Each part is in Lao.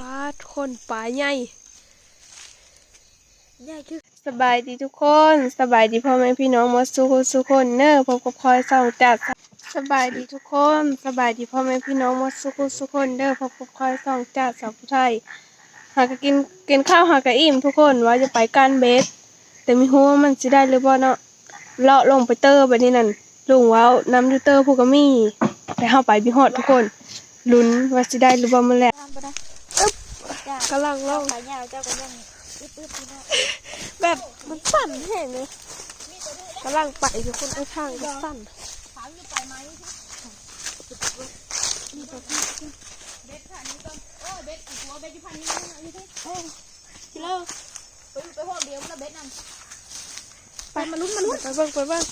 ປາດ ທຸກຄົນ ປາໃຫຍ່ ໃຫຍ່ຄື ສະບາຍດີທຸກຄົນ ສະບາຍດີພໍ່ແມ່ພີ່ນ້ອງໝົດສູ່ຜູ້ສູ່ຄົນເດີ ພົບກັບຂ້ອຍຊ່ອງຈັດ ສະບາຍດີທຸກຄົນ ສະບາຍດີພໍ່ແມ່ພີ່ນ້ອງໝົດສູ່ຜູ້ສູ່ຄົນເດີ ພົບກັບຂ້ອຍຊ່ອງຈັດສາວຜູ້ໄທ ຫາກະກິນ ກິນເຂົ້າຫາກະອີ່ມທຸກຄົນ ວ່າຈະໄປກ້ານເບັດ ແຕ່ບໍ່ຮູ້ວ່າມັນຊິໄດ້ຫຼືບໍ່ເນາະ. ເລາະລົງໄປເຕີບາດນີ້ນັ້ນ ລຸງເວົ້ານຳຢູ່ເຕີພຸ້ນກະມີ ແຕ່ເຮົາໄປບໍ່ຮອດທຸກຄົນ ລຸ້ນວ່າຊິໄດ້ຫຼືບໍ່ມື້ແລກ ກຳລັງລົງ ແບບມັນສັ່ນແຮງເລີຍ ກຳລັງໄປຢູ່ພຸ້ນ ເອີ ທາງກໍສັ່ນ ໄປ ມາລຸ້ນ ມາລຸ້ນ ໄປເບິ່ງ ໄປເບິ່ງ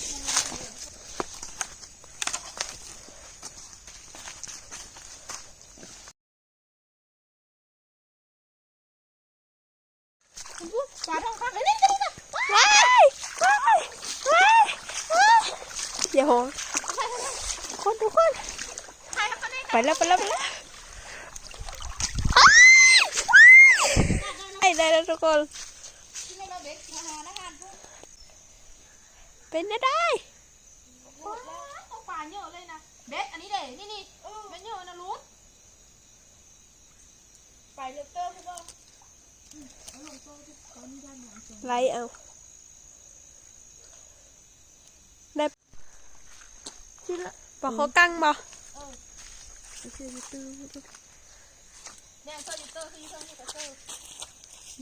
ປາທອງຄຳ ເອີຍ ນີ້ ນີ້ ນີ້ ວ້າຍ ວ້າຍ ວ້າຍ ຢ່າຮ້ອງ ທຸກຄົນ ທຸກຄົນ ໄປແລ້ວ ໄປແລ້ວ ໄປແລ້ວ ໄດ້ແລ້ວທຸກຄົນ ເປັນແນວໃດ? ໂອ້ ປາເຍອະເລີຍນະ ເບັດອັນນີ້ເດ້ ນີ້ໆ ເອີ ເບັດເຍອະນະລຸງ ໄປເລິກເຕີບບໍ່? ໄລ່ເອົາ ໄດ້ ປາຄໍກັງບໍ່? ເອີ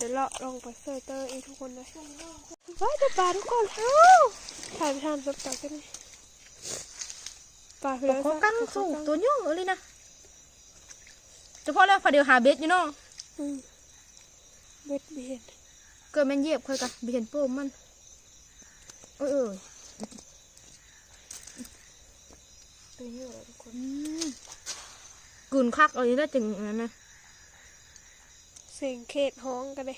ດຽວເລາະລົງໄປຊ່ອຍເຕີອີກທຸກຄົນເດີ ວ້າຍ ແຕ່ປາທຸກຄົນ ອ້າວ ຖ່າຍໄປທາງຕັບຕາກັນນີ້ ປາຄື ປາຄໍກັງ ປາຄໍກັງ ໂຕໃຫຍ່ອີ່ຫຼີນະ ສະເພາະແລ້ວ ພາດຽວຫາເບັດຢູ່ເນາະ ອືມ ເບັດບໍ່ເຫັນ ເກີດແມ່ນຢຽບຂ້ອຍກະບໍ່ເຫັນໂປ້ມມັນ ໂອ້ຍ ໂອ້ຍ ໂຕໃຫຍ່ທຸກຄົນ ອືມ ກືນຄັກເອົານີ້ແຫຼະ ຈຶ່ງອັນນັ້ນນະ ສຽງເຂດຮ້ອງກະເດ້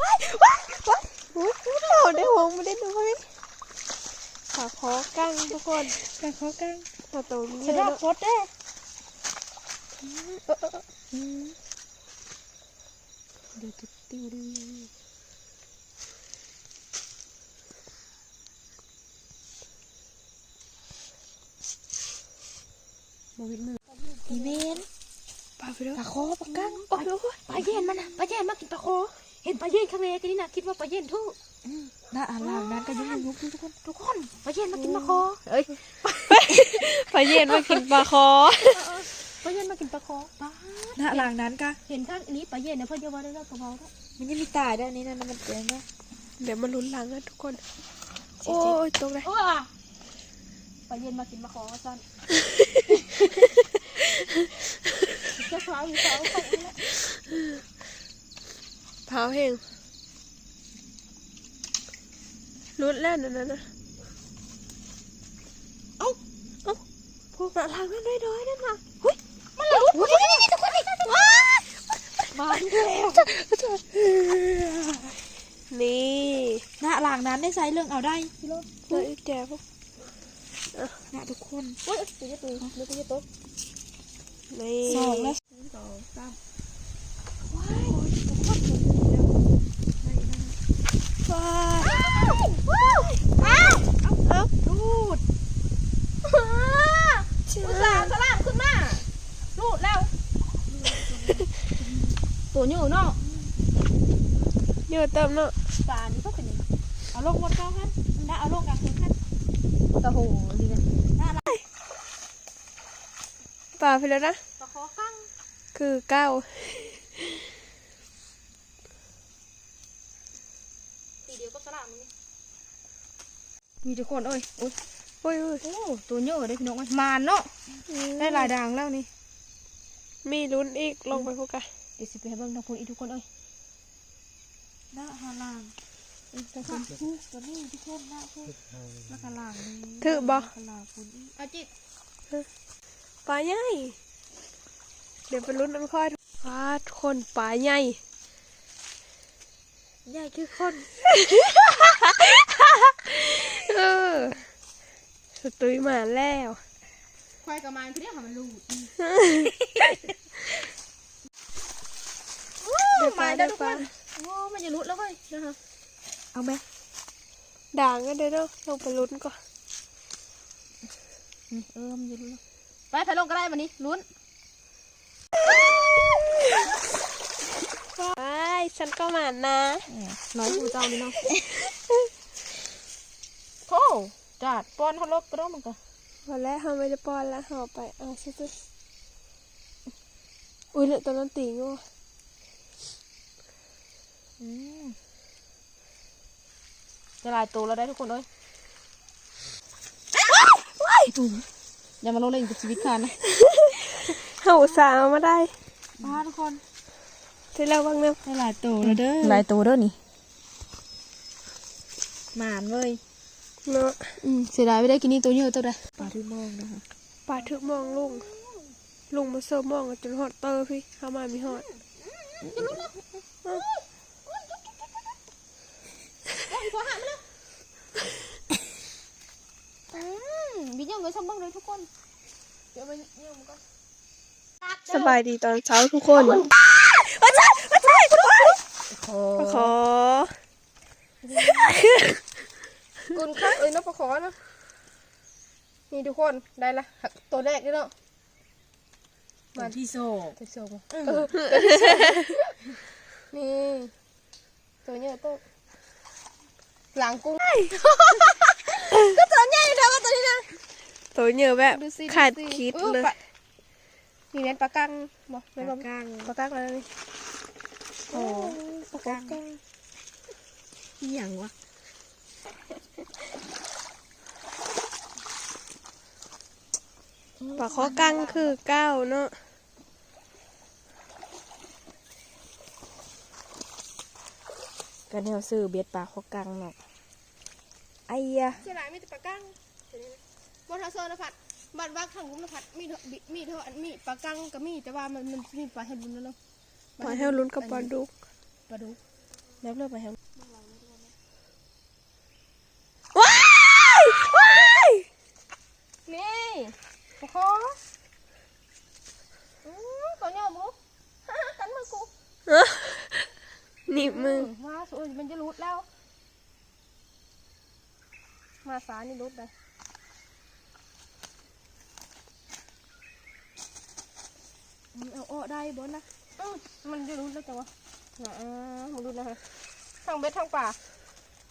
ວ້າຍ ວ້າຍ ວ້າຍ ໂອ້ຍ ເຮົາໄດ້ຫວງບໍ່ໄດ້ດູເວີຍ ປາຄໍກັງທຸກຄົນ ປາຄໍກັງ ປາໂຕໃຫຍ່ ສະດອກກົດເດ້ ອືມ ເອີ ເອີ ເອີ ອືມ ເດີ ຕິວໆ ບໍ່ວິດມື ອີເມນ ປາໄປເດີ ປາຄໍ ປາກັງ ໂອ້ຍ ໂອ້ຍ ປາເຢັນມັນນະ ປາເຢັນມາກິນປາຄໍ ເຫັນປາເຢັນຂ້າງໃນກະນີ້ນະ ຄິດວ່າປາເຢັນທຸກ ອືມ ນະ ອາ ລາງນັ້ນກະຍັງຍຸບຢູ່ທຸກຄົນ ທຸກຄົນ ປາເຢັນມາກິນປາຄໍ ເອີຍ ປາເຢັນມາກິນປາຄໍ ເອີ ເອີ ປາເຢັນມາກິນປາຄໍ ປາດ ນະ ລາງນັ້ນກະ ເຫັນຄັກອີ່ຫຼີປາເຢັນນະ ເພິ່ນຢ່າເວົ້າເດີ ເວົ້າກະເວົ້າເດີ ມັນຍັງມີຕາເດີ ອັນນີ້ນະ ມັນເປັນນະ ດຽວມາລຸ້ນຫຼັງນະທຸກຄົນ ໂອ້ຍ ຕົກເລີຍ ປາເຢັນມາກິນມາຂໍວ່າຊັ້ນ ຈະພາວຢູ່ເຂົາເຂົານີ້ແຫຼະ ພາວແຮງ ຫຼຸດແລ້ວນັ້ນນະ ເອົ້າ ເອົ້າ ພວກນະ ທາງນັ້ນດ້ວຍ ໂດຍນັ້ນນະ ຫຸຍ ມັນຫຼຸດ ຫຸຍ ນີ້ໆໆ ທຸກຄົນນີ້ ວ້າຍ ມາແລ້ວ ນີ້ ນະ ລາງນັ້ນໄດ້ໃຊ້ເລື່ອງເອົາໄດ້ ເອີ ແຈະ ນະ ທຸກຄົນ ໂອ້ຍ ໂອ້ຍ ໂອ້ຍ ໂອ້ຍ ໂອ້ຍ ໂອ້ຍ ນີ້ ສອງແລ້ວ ໜຶ່ງ ສອງ ສາມ ວ້າຍ ໂອ້ຍ ທຸກຄົນ ໄດ້ແລ້ວ ວ້າຍ ອ້າວ ອ້າວ ເອົ້າ ຫຼຸດ ອຸດສ່າສະຫຼາມຂຶ້ນມາ ຫຼຸດແລ້ວ ໂຕໃຫຍ່ເນາະ ໃຫຍ່ເຕີບເນາະ ປານີ້ກໍເປັນ ເອົາລົງໝົດເກົ່າຫັ້ນ ນະ ເອົາລົງກາງຄືນຫັ້ນ ກະໂຫ ນີ້ນະ ນະ ປາໄປແລ້ວນະ ປາຄໍກັງ ຄືເກົ່າ ປີດຽວກັບສະຫຼາມນີ້ ນີ້ທຸກຄົນເອີຍ ໂອ້ຍ ໂອ້ຍ ໂອ້ຍ ໂຕໃຫຍ່ເດ້ພີ່ນ້ອງເອີຍ ໝານເນາະ ອືມ ໄດ້ຫຼາຍດ່າງແລ້ວນີ້ ມີລຸ້ນອີກ ອືມ ລົງໄປພຸ້ນກະ ດຽວຊິໄປໃຫ້ເບິ່ງທາງພຸ້ນອີກທຸກຄົນເອີຍ ນະ ຫາລາງ ອືມ ໄປພຸ້ນ ພຸ້ນ ໂຕນີ້ທຸກຄົນນະ ພຸ້ນ ລະກະລາງນີ້ ຖືກບໍ່ ລະກະລາງພຸ້ນອີກ ເອົາຈິດ ປາໃຫຍ່ ດຽວໄປລຸ້ນນຳຂ້ອຍ ປາດ ທຸກຄົນ ປາໃຫຍ່ ໃຫຍ່ຄືຄົນ ເອີ ສະຕຸ້ຍມາແລ້ວ. ຂ້ອຍກໍມາຄືເດ້ ໃຫ້ມັນຫຼຸດ. ໂອ້ ມາແລ້ວທຸກຄົນ. ໂອ້ ມັນຈະຫຼຸດແລ້ວເວີຍ. ເອົາແມະ ດາງກັນເດີເນາະ. ລົງໄປລຸ້ນກ່ອນ. ອືມ ເອີ ມັນຈະຫຼຸດແລ້ວ. ໄປ ໃຜລົງກໍໄດ້ບັດນີ້ ລຸ້ນ. ໄປ ຊັ້ນກໍໝານນະ. ເອີ ນ້ອຍກວ່າເຈົ້ານີ້ເນາະ. ໂທ້ ຈາດ ປ້ອນເຮົາລົກກະດອກມັນກະ. ພໍແລ້ວ ເຮົາບໍ່ໄດ້ປ້ອນລະ ເຮົາເອົາໄປ ເອົາຊື່ໆ. ອຸ້ຍ ເນາະ ໂຕນັ້ນຕີງຢູ່. ອືມ ໄດ້ຫຼາຍໂຕແລ້ວໄດ໋ທຸກຄົນເອີຍ. ວ້າຍ ຢ່າມາໂລເຫຼັງກັບຊີວິດຂ້ານະ. ເຮົາອຸດສ່າເອົາມາໄດ້. ປ້າ ທຸກຄົນ ເສຍແລ້ວເບິ່ງນຳ. ໄດ້ຫຼາຍໂຕແລ້ວເດີ ຫຼາຍໂຕເດີນີ້. ໝານເວີຍເນາະ. ອືມ ເສຍດາຍໄປໄດ້ກິນນີ້ໂຕເຍີໂຕໃດ. ປາຖືກມອງນະຄະ ປາຖືກມອງລົງ. ລົງມາເຊີມອງຈົນຮອດເຕີພີ້ ເຮົາມາມີຮອດ. ອືມ ບິດຍ່ອງໂດຍຊ່ອງເບິ່ງເດີທຸກຄົນ. ດຽວໄປຍ່ອງມັນກ່ອນ. ສະບາຍດີຕອນເຊົ້າທຸກຄົນ. ປາຄໍ ປາຄໍ ກຸນຄັກເອີຍເນາະ ປາຄໍເນາະ. ນີ້ທຸກຄົນ ໄດ້ລະ ໂຕແລກເດ້ເນາະ. ໂຕທີສອງ ໂຕທີສອງບໍ່? ເອີ ເອີ ໂຕທີສອງ. ນີ້ ໂຕເຍີໂຕ ຫຼັງກຸ້ງ ກໍໂຕໃຫຍ່ແທ້ວ່າໂຕນີ້ນະ. ໂຕເຍີແບບ ດູຊິ ຄາດຄິດເລີຍ. ເອີ ປາ ນີ້ແມ່ນປາກັງບໍ່? ແມ່ນບໍ່? ປາກັງ ປາກັງແລ້ວນີ້. ໂອ້ ປາກັງ ອີ່ຫຍັງວະ? ປາຄໍກັງຄືເກົ່າເນາະ. ກະແນວຊື່ເບັດປາຄໍກັງເນາະ. ໄອ້ຍະ ສ່ວນຫຼາຍມີແຕ່ປາກັງ. ບໍ່ ຖ້າເຊີນະພັດ ບ້ານວັກທາງລຸ່ມນະພັດ ມີເທົ່າ ມີເທົ່າອັນ ມີປາກັງກໍມີ ແຕ່ວ່າມັນ ມັນມີປາແຮວລຸ້ນນະເນາະ. ປາແຮວລຸ້ນກັບປາດຸກ ປາດຸກ ແບບເລີກປາແຮວ. ວ້າຍ ວ້າຍ ນີ້ ປາຄໍ. ອືມ ໂຕໃຫຍ່ບໍ່? ກັດມືກູ ໜີບມື. ອືມ ວ້າ ໂອ້ຍ ມັນຈະຫຼຸດແລ້ວ. ມາສານີ້ຫຼຸດໄດ໋. ມັນເອົາອອກໄດ້ບໍ່ນະ? ອືມ ມັນຈະຫຼຸດແລ້ວຈັ່ງວະ. ນະ ເອີ ມັນຫຼຸດແລ້ວເຮີ້ຍ. ທັງເບັດທັງປາ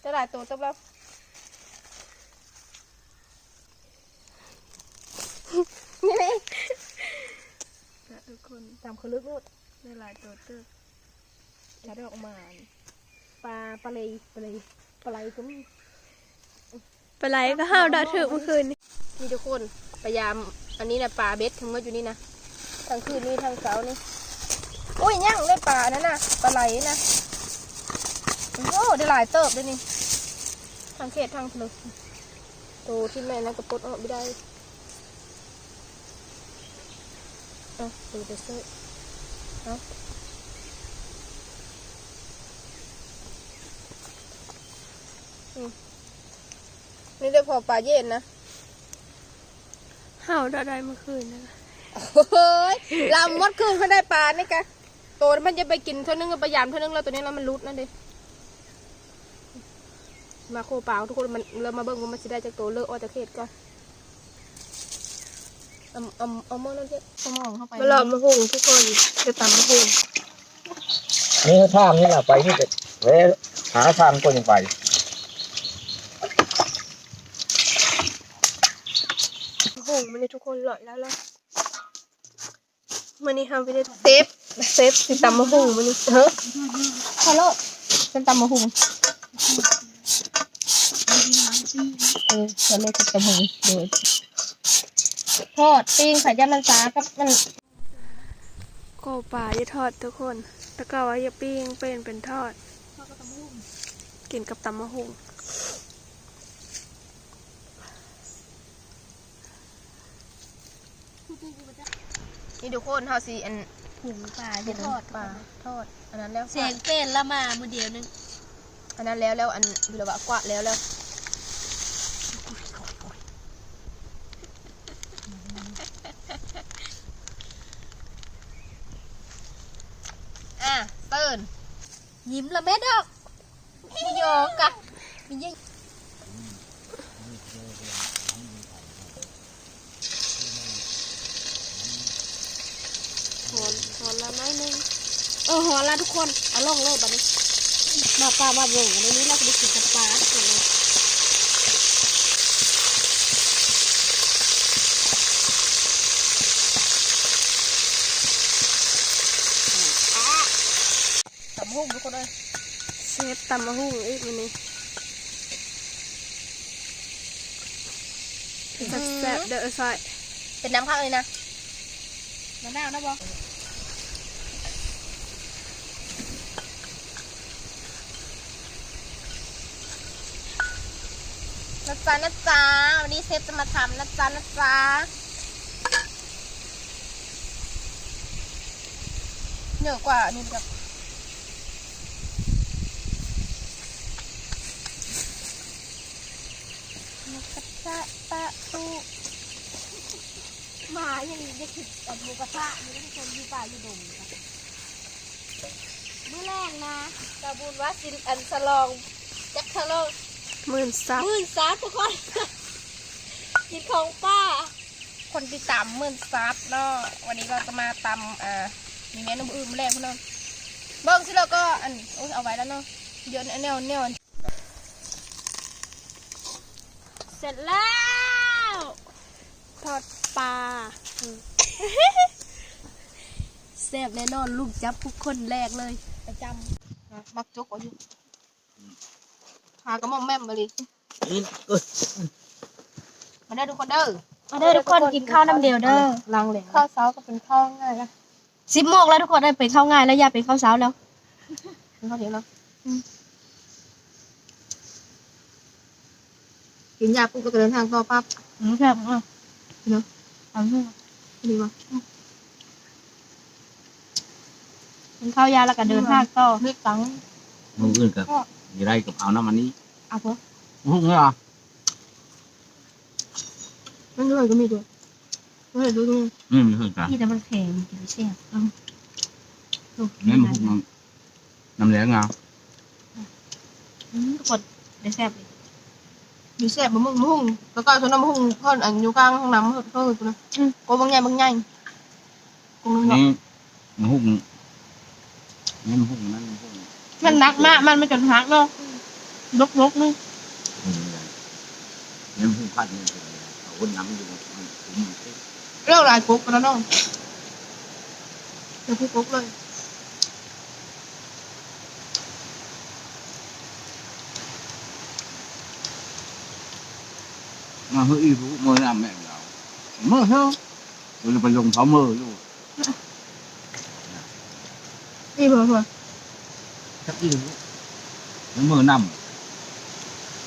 ໄດ້ຫຼາຍໂຕເຕີບແລ້ວ. ນີ້ ນີ້ ນະທຸກຄົນ ຕຳຄືເລິກໂລດ. ໄດ້ຫຼາຍໂຕເຕີບ. ກະດອກມານ ປາ ປາໄຫຼ ປາໄຫຼ ປາໄຫຼກໍມີ. ປາໄຫຼກໍເຮົາດາຖືກມື້ຄືນນີ້. ນີ້ທຸກຄົນ ພະຍາຍາມ ອັນນີ້ນະ ປາເບັດທັງໝົດຢູ່ນີ້ນະ ທັງຄືນນີ້ທັງເຊົ້ານີ້. ໂອ້ຍ ຍັງໄດ້ປາອັນນັ້ນນະ ປາໄຫຼນະ. ໂອ້ ໄດ້ຫຼາຍເຕີບເດ້ນີ້ ທັງເຂດທັງເລິກ. ໂຕທີ່ແມ່ນະກໍປົດອອກບໍ່ໄດ້. ເອົາ ໂຕໄປເຊີ ເອົາ ອືມ ນີ້ໄດ້ພໍປາເຢັນນະ. ເຮົາດາໄດ້ມື້ຄືນນະ. ໂອ້ຍ ລຳໝົດຄືນເພິ່ນໄດ້ປານີ້ກະ. ໂຕມັນຈະໄປກິນເທື່ອໜຶ່ງ ໄປຢາມເທື່ອໜຶ່ງ ແລ້ວໂຕນີ້ລະມັນຫຼຸດນັ້ນເດ້. ມາໂຄປາທຸກຄົນ ມັນ ລະມາເບິ່ງວ່າມັນຊິໄດ້ຈັກໂຕ. ເລີກອອກຈາກເຂດກ່ອນ. ເອົາ ເອົາ ເອົາໝໍ້ນັ້ນເຮັດ ສະໝອງເຂົ້າໄປ ມາຫຼອມມາຫຸງທຸກຄົນ ຈະຕຳມາຫຸງ. ນີ້ທາງນີ້ລະ ໄປນີ້ກະແວະຫາທາງກ່ອນຈັ່ງໄປ. ຫຸງມັນນີ້ທຸກຄົນ ຫຼອດແລ້ວລະ. ມື້ນີ້ເຮົາໄປເຮັດ ເຊຟ ເຊຟຊິຕຳໝາກຫຸ່ງມື້ນີ້. ເອີ ຂະໂລດ ເຊຟຕຳໝາກຫຸ່ງ. ເອີ ຂະໂລດຊິຕຳໝາກຫຸ່ງ ໂດຍ ທອດ ປີ້ງ ຂະຢ້ານມັນຊາກັບມັນ. ໂກປາຢ່າທອດທຸກຄົນ ແຕ່ກໍວ່າຢ່າປີ້ງ ປ່ຽນເປັນທອດ ກິນກັບຕຳໝາກຫຸ່ງ. ນີ້ທຸກຄົນ ເຮົາຊິອັນ ຫຸງປາ ຈະທອດປາ ທອດ ອັນນັ້ນແລ້ວ ແສງເປັນລະມາມື້ດຽວໜຶ່ງ ອັນນັ້ນແລ້ວ ແລ້ວອັນ ຢູ່ລະວະ ກວາດແລ້ວ ແລ້ວ. ຍິ້ມລະແມ່ດອກ ບໍ່ຢອກກະ ມີຫຍັງ ຮ້ອນ ຮ້ອນລະໜ້ອຍໜຶ່ງ ເອີ ຮ້ອນລະທຸກຄົນ ເອົາລົງເລີຍບັດນີ້ ມາປ້າມາເບິ່ງ ອັນນີ້ລະກະໄດ້ກິນກັບປາທຸກຄົນເອີຍ. ຕຳຫຸ່ງທຸກຄົນເອີຍ ເຊຟຕຳໝາກຫຸ່ງອີກມື້ນີ້ ອືມ ແຊບໆເດີ ເອີ ຊອຍ ເປັນນ້ຳຄັກເລີຍນະ ມະນາວນະບໍ່ ນະຈ໊ະ ນະຈ໊ະ ວັນນີ້ເຊຟຈະມາທຳນະຈ໊ະ ນະຈ໊ະ. ເໜືອກວ່າອັນນີ້ດອກ ມັກກະຊະປະຕຸ ໝາຍັງຢາກກິນອັນໝູກະທະຢູ່ ທຸກຄົນ ຢູ່ປ່າຢູ່ດົງ. ມື້ແລງນະ ສາວບຸນວ່າຊິອັນສະຫຼອງ ຈັກສະຫຼອງ ໝື່ນຊັບ ໝື່ນຊັບທຸກຄົນ ກິນຂອງປ່າ ຄົນຕິດຕາມໝື່ນຊັບເນາະ. ວັນນີ້ເຮົາຈະມາຕຳ ອ່າ ມີເມນູອື່ນມື້ແລງພຸ້ນເນາະ ເບິ່ງຊິແລ້ວກໍອັນ ໂອ້ຍ ເອົາໄວ້ແລ້ວເນາະ ເດີນແນວ ແນວ ເສັດແລ້ວ ທອດປາ ແຊບແນ່ນອນ ລູກຈັບທຸກຄົນແລກເລີຍ ປະຈຳ ມັກຈົກເອົາຢູ່ ຫາກະໝອມແໝມມາລີ ມາເດີທຸກຄົນເດີ ມາເດີທຸກຄົນ ກິນເຂົ້ານຳດຽວເດີ ຫຼັງແລງ ເຂົ້າເຊົ້າກໍເປັນເຂົ້າງ່າຍລະ ສິບໂມງແລ້ວທຸກຄົນເອີຍ ເປັນເຂົ້າງ່າຍແລ້ວ ຢ່າເປັນເຂົ້າເຊົ້າແລ້ວ ເປັນເຂົ້າດຽວເນາະ ອືມ. ກິນຢາປຸບແລ້ວກໍເດີນທາງຕໍ່ປັບ ອືມ ແຊບເນາະ ເນາະ ເອົາເນາະ ດີບໍ່ ອືມ ກິນເຂົ້າຢາແລ້ວກໍເດີນທາງຕໍ່ ເຮັດຕັງ ມື້ອື່ນກໍ ເອີ ຊິໄດ້ກັບເອົານຳອັນນີ້ ເອົາບໍ່ ຫຸ່ງເນາະ ມັນດ້ວຍກໍມີດ້ວຍ ເຮັດດູ ອືມ ຄືກັນ ມີແຕ່ມັນແຂງ ກິນແຊບ ເອົາ ແມ່ນຫຸ່ງ ນ້ຳແລງງາມ ອືມ ທຸກຄົນ ໄດ້ແຊບເລີຍ ມີແຊບ ບັກໝຶກຫຸ່ງ ແລ້ວກໍສ່ວນນ້ຳຫຸ່ງເພິ່ນ ອັນຢູ່ກາງຫ້ອງນ້ຳເພິ່ນ ເພິ່ນ ອືມ ໂກບັກໃຫຍ່ ບັກໃຫຍ່ ໂກໜຶ່ງເນາະ ນີ້ ໝາກຫຸ່ງ ແມ່ນໝາກຫຸ່ງນັ້ນ ໝາກຫຸ່ງ ມັນໜັກມາກ ມັນ ມັນຈົນຫັກເນາະ ອືມ ດົກໆ ນີ້ ເອີ ແມ່ນໝາກຫຸ່ງພັດນີ້ ເອົາຄົນນຳຢູ່ ມັນ ມັນ ເລື່ອງຫຼາຍກົກກັນແລ້ວເນາະ ແຕ່ຜູ້ກົກເລີຍ ມາເຮີອີຜູ້ມື້ນຳແມ່ນລາວ ມື້ເຮີ ບໍ່ໄດ້ໄປລົງເຂົາມື້ຢູ່ ອີ່ບໍ່ ບໍ່ ຈັກອີ່ ຍັງມື້ນຳ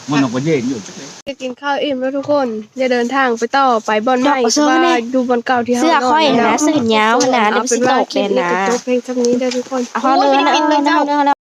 ມື້ນຳກໍເຢັນຢູ່ ໄດ້ກິນເຂົ້າອີ່ມແລ້ວທຸກຄົນ ຈະເດີນທາງໄປຕໍ່ ໄປບ່ອນໃໝ່ ວ່າຢູ່ບ່ອນເກົ່າທີ່ເຮົານອນ ເສື້ອຂ້ອຍຫັ້ນນະ ເສື້ອຍາວຫັ້ນນະ ເອົາເປັນວ່າຄລິບນີ້ກໍຈົບພຽງສ່ຳນີ້ເດີທຸກຄົນ ເອົາເຮົາເລີຍ ເອົາເລີຍ ເອົາເລີຍ.